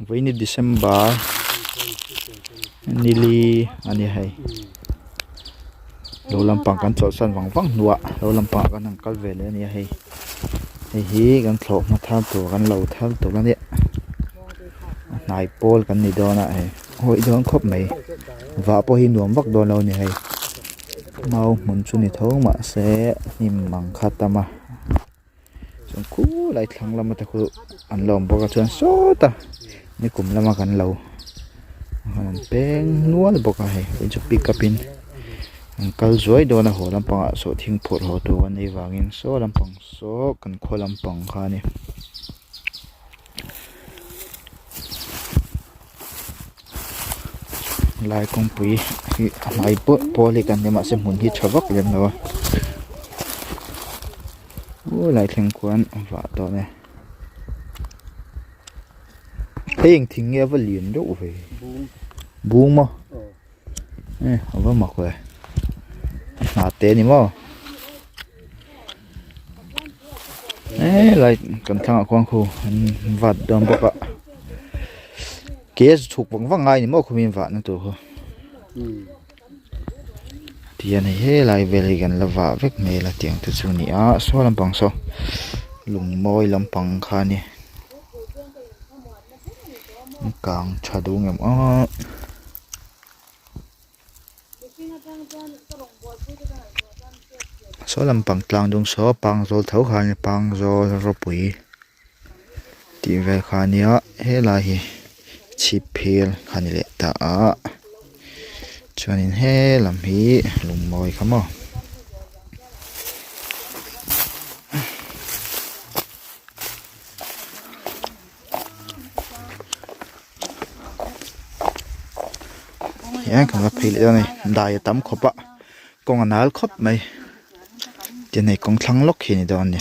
Vawiini December nili a ni hei lo lampang kan chawlhsan vang vang hnuah lo lampangah kan han kal ve leh a ni a hei hei hi kan thlawh hma thar tur kan lo thar tur a nia a hnai pawl kan ni dawn a hei hawih dawn khawp mai vah pawh hi nuam vak dawn lo a ni hei mau hmun chu ni tho mahse hnim ang kha a tam a. Chuan khulai thlang lama te khu an lo awm bawk a chuan sawta nikum lama kan lo an peng nual bawk a hei chu pick up in an kal zuai dawn a haw lampangah sawhthing phurh haw tur an nih vangin saw lampang saw kan khaw lampang kha a ni. Lai kawngpui hi a hmai pawh pawl hi kan ni mahse hmun hi tha vak lem lo a u lai thleng khuan a vah tawh a ni hei eng thing nge a va lian deuh ve bung maw e a va mak ve a hnah te a ni maw. Helai kan thlangah khuan khu an vat dawn bawk a ke chhuk vang vang ngai ni maw khawmin vahna tur khu tihian hei helai vel hi kan la vah vek hmel a tiang te chu a ni a saw lampang saw lung mawi lampang kha a ni kang tha duh ngem aw. Saw lampang tlang dung saw pangzawl tho kha a ni pangzawl rawpui tih vel kha a nia helai hi chhip phir kha a ni leh ta a chuanin he lam hi lungmawi kha maw. Hian kan va phei leh dawn a ni dai a tam khawp a kawng a nal khawp mai tin hei kawng thlang lawk hi a ni dawn a ni.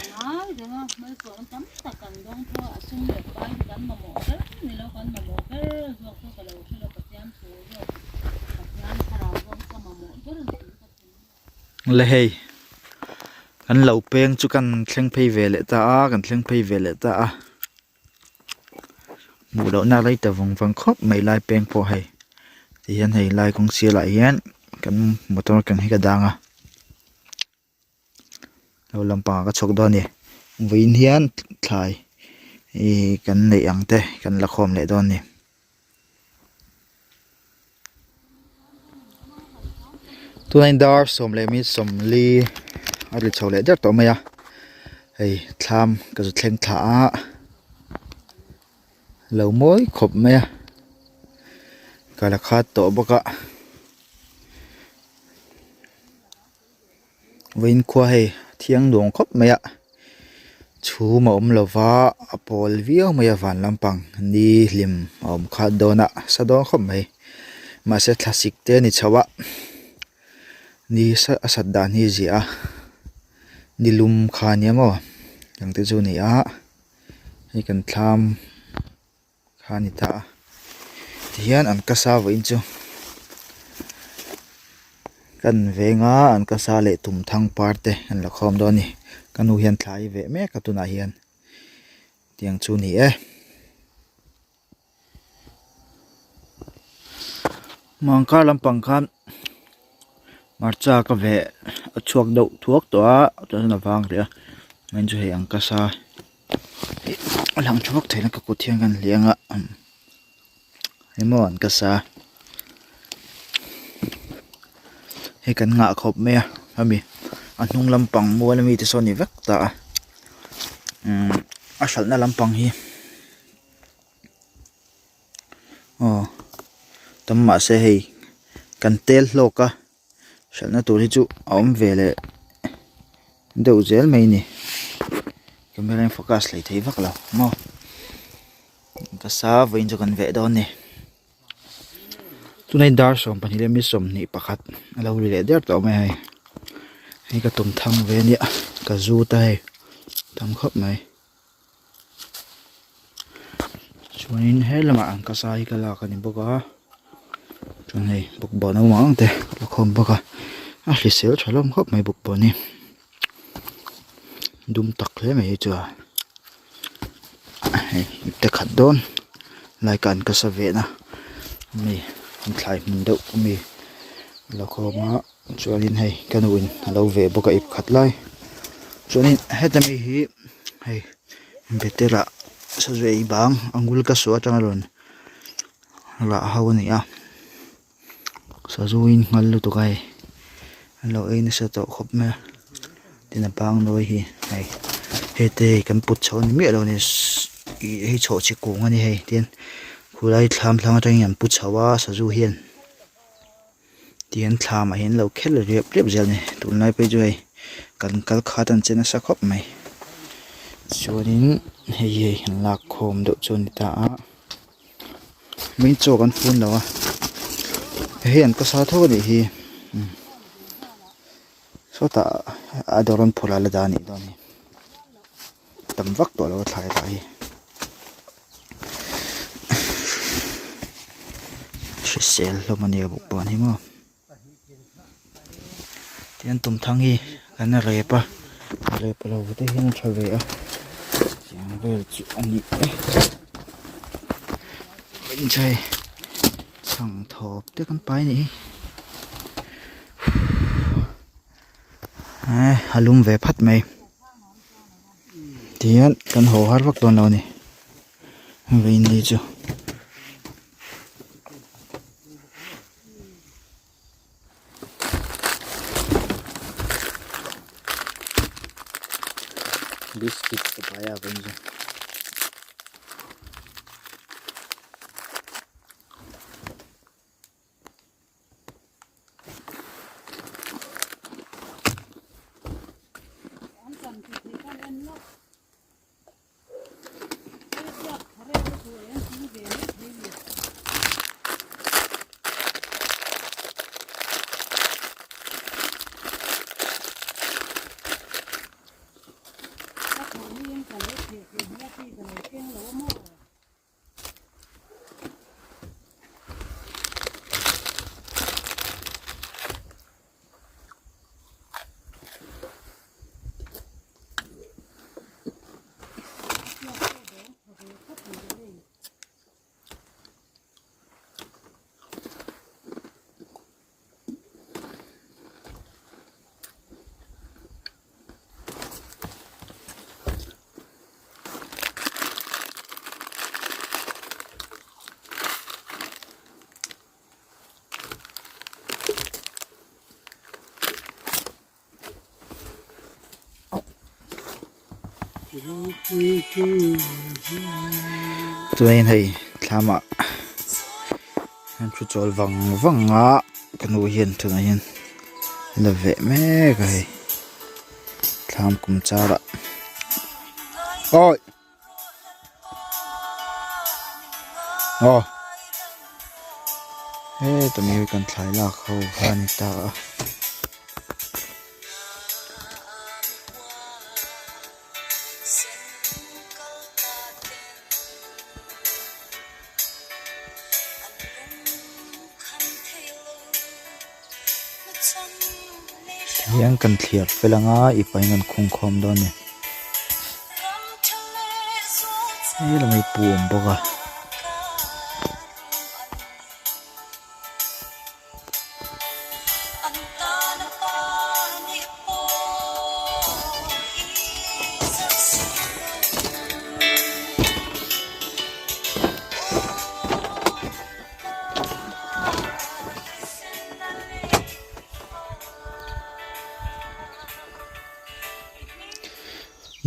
Le hei kan lo peng chu kan thleng phei ve leh ta a kan thleng phei ve leh ta a. Hmuh loh na rei ta vang vang khawp mai lai peng pawh hei ti hian hei lai kawng sir ah hian kan motor kan hi ka dang a lo lampangah ka chhuak dawn a ni vawiin hian thlai ih kan neih ang te kan la khawm leh dawn a ni. Tunah dar 10:40 a ri chho leh der tawh mai a hei thlam ka zu thleng thla a lo mawi khawp mai a ka la khat tawh bawk a vawiin khua hei thiang nuam khawp mai a chhum a awm lova a pawl viau mai a van lampang ni hlim a awm khat dawn a sa dawn khawp mai mahse thlasik te a ni chho a ni a sat dan hi ziah a ni lum kha ania maw ang te chu a ni a hei kan thlam. Kha a ni ta a tihian an kasa vawiin chu kan veng a an kasa leh tum thang par te an la khawm dawn a ni ka nu hian thlai veh mek a tunah hian tiang chu a ni e. Mangkar lampang khan hmarcha ka veh a chhuak deuh thuak tawh a chuan a vang rih a vawiin chu hei an kasa. A lang tha vak theih a ka kut hian kan hliang a emaw an ka sa hei kan ngah khawp mai a hemi a hnung lampang mual ami te sawn a ni vek ta a umm a hralhna lampang hi aw tam mahse hei kan tel hlawk a. Hralhna tur hi chu a awm ve leh deuh zel mai a ni camera in focus hlei thei vak lo maw ka sa vawiin chu kan veh dawn a ni tunah hian dar 12 leh mi 21 a lo ri leh der tawh mai a hei hei ka tum thang ve a nia ka zu ta hei tam khawp mai chuanin he lamah an kasa hi ka lak a ni bawk a chuan hei bawkbawn a awm ang te ka la khawm bawk a a hrisel tha hlawm khawp mai bawkbawn hi dum tak hle mai hi chu a hei ipte khat dawn Lai ka an ka sa ve na mi an thlai hmun deuh ami la khawm a chuanin hei ka nu in a lo ve bawk a ip khat lai chuanin heta mi hi hei betel ah sazu ei bang a ngul ka suah atanga rawn rah ho a ni a sazu in nghal lutuk a hei an lo ei nasa tawh khawp mai a tin a bang nawi hi hei hei te hei kan put chho a ni miah lo a ni ih hei chhawh chi kung a ni hei tin khulai thlam thlang atangin an pu chho a sazu hian tihian thlam ah hian an lo khel riap riap zel a ni tunlai phei chu hei kan kal khat an che nasa khawp mai chuanin hei hi hei an lak khawm deuh chu a ni ta a. Mei chaw kan fun lo a hei an kawsa tho a nih hi sawtah a dawr rawn phurh a la dah a nih dawn hi tam vak tawh lo a thlai lah hi hrisel hlawm a nia bawkbawn hi maw. Tihian tumthang hi kan rep a rep lo te hian a tha ve a tiang vel chu a ni e inchei chhang thawp te kan pai a nih hi eh a lum ve phat mai tihian kan haw har vak dawn lo a ni vawiin ni chu. Biscuit ka pai a vawiin chu. Chuanin hei thlamah an thu chawl vang vang a ka nu hian tunah hian a la veh mek a hei thlam kum charah awi aw heta mi hi kan thlai lak ho kha a ni ta a. Tihian kan thliar fel anga i pain kan khung khawm dawn a ni helamah hi pu a awm bawk a.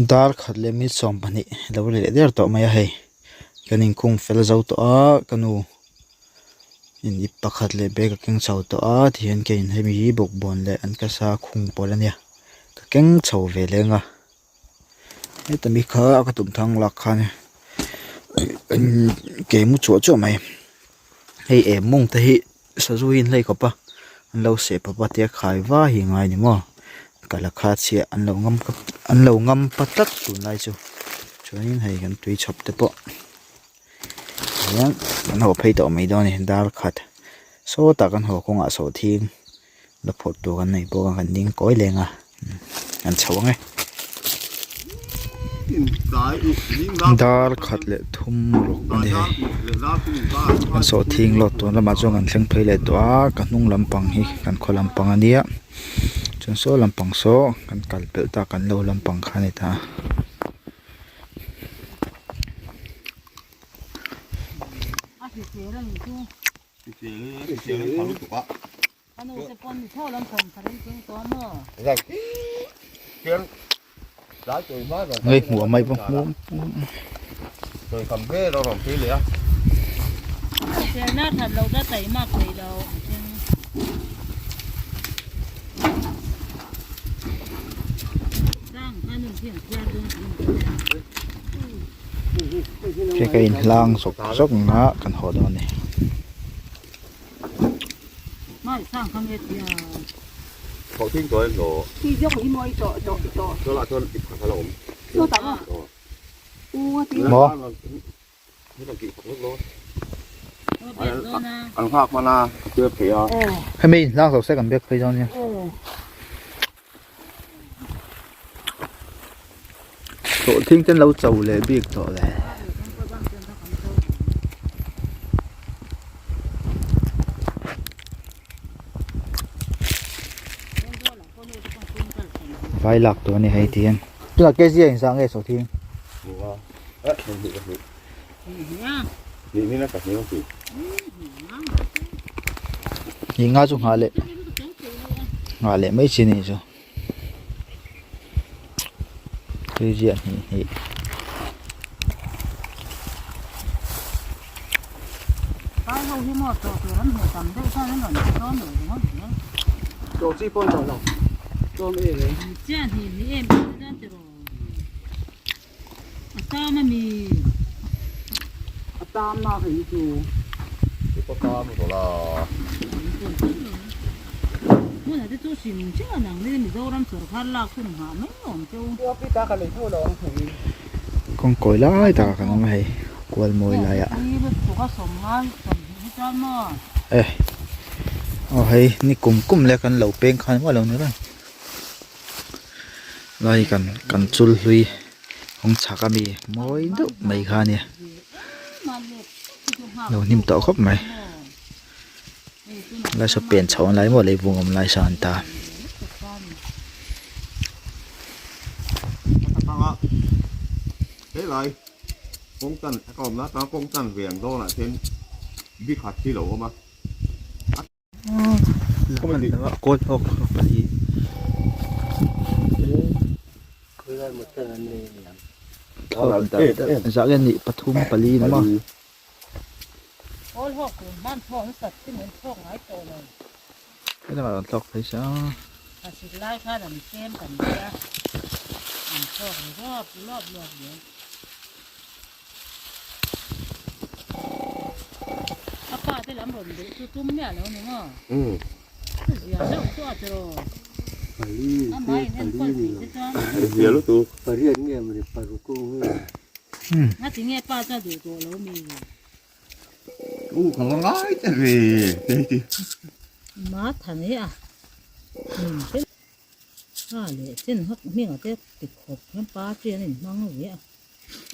Dar khat leh minute 20 lo ri leh der tawh mai a hei kan inkhung fel zo tawh a ka nu in ip pakhat leh bag a keng chho tawh a tihian keiin hemi hi bawkbawn leh an kasa khung pawl a nia ka keng chho ve leng a heta mi kha ka tum thang lak khan ke mu chuah chuah mai hei em mawng te hi sazu hi an hlei khawp a an lo seh pawp a tia khai va hi a ngai a ni maw ka la kha chhiah an lo ngam an lo ngam pa tlat tunlai chu chuanin hei kan tui chhawp te pawh. Hian kan haw phei tawh mai dawn a ni dar khat sawtah kan haw kawngah sawhthing la phawrh tur kan nei bawk a kan ding kawi leng a kan chho ang e. Dar khat leh thum ruk a ni hei kan sawhthing lawt tawn lamah chuan kan thleng phei leh tawh a ka hnung lampang hi kan khaw lampang a nia chuan saw lampang saw kan kal pelh ta kan lo lampang kha a ni ta. Ngei hmuh a mai pawh hmuh Hei ka inhlang zawk zawk ang a kan haw dawn a ni. Maw? Hemi inhlang zawk se kan biak phei dawn nia. Hlawhthing te an lo cho leh bik tawh le. Vai lak tur a ni hei ti hian. Tunah kg a inzah nge sawhthing? Hnih nga chu nghah leh nghah leh mai chi a nih chu kg ah hnih hnih. Kawng kawi lai takah kan awm a hei kual mawi laiah e aw hei ni kum kum leh kan lo peng khan maw a lo ni reng. Lai kan kan chul hlui kawng chhak ami mawi deuh mai kha ania lo hnim tawh khawp mai lai saw pian chho lai maw lei vung awm lai saw an ta. Kawl hawk pali zah nge nih pathum pali ni maw. Helamah rawn thlawk phei se a.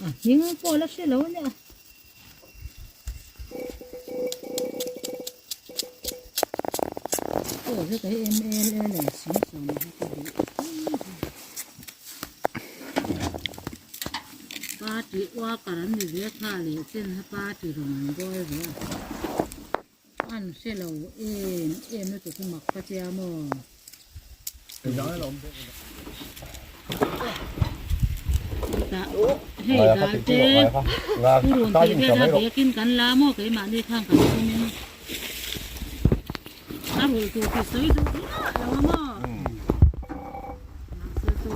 A hming pawh la hre lo a nia. Aw heta hi MLA leh Singsuam hi ka duh Party worker an ni ve kha leh chen kha party rawn an bawl ve a. An hre lo em em lutuk hi mak ka tia maw. Hei dal te purun tih vel a bekin kan la maw keimahni khan kan tumin a rulh tur tih sawi duh miah lo a maw mahse chu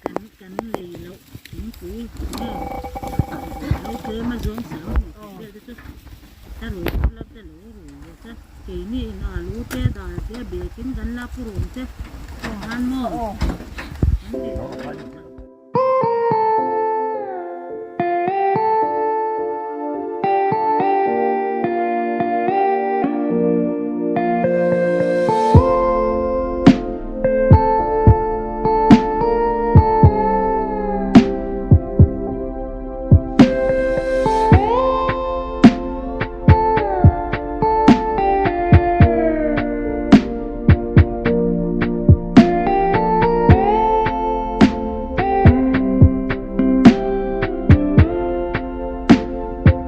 kan kan lei loh thingpui lo tlem a zawng sang tih vel te chu a rulh tur te lo rulh ve che. Keini in alu te dal te bekin kan la purun te aw han maw kan tih.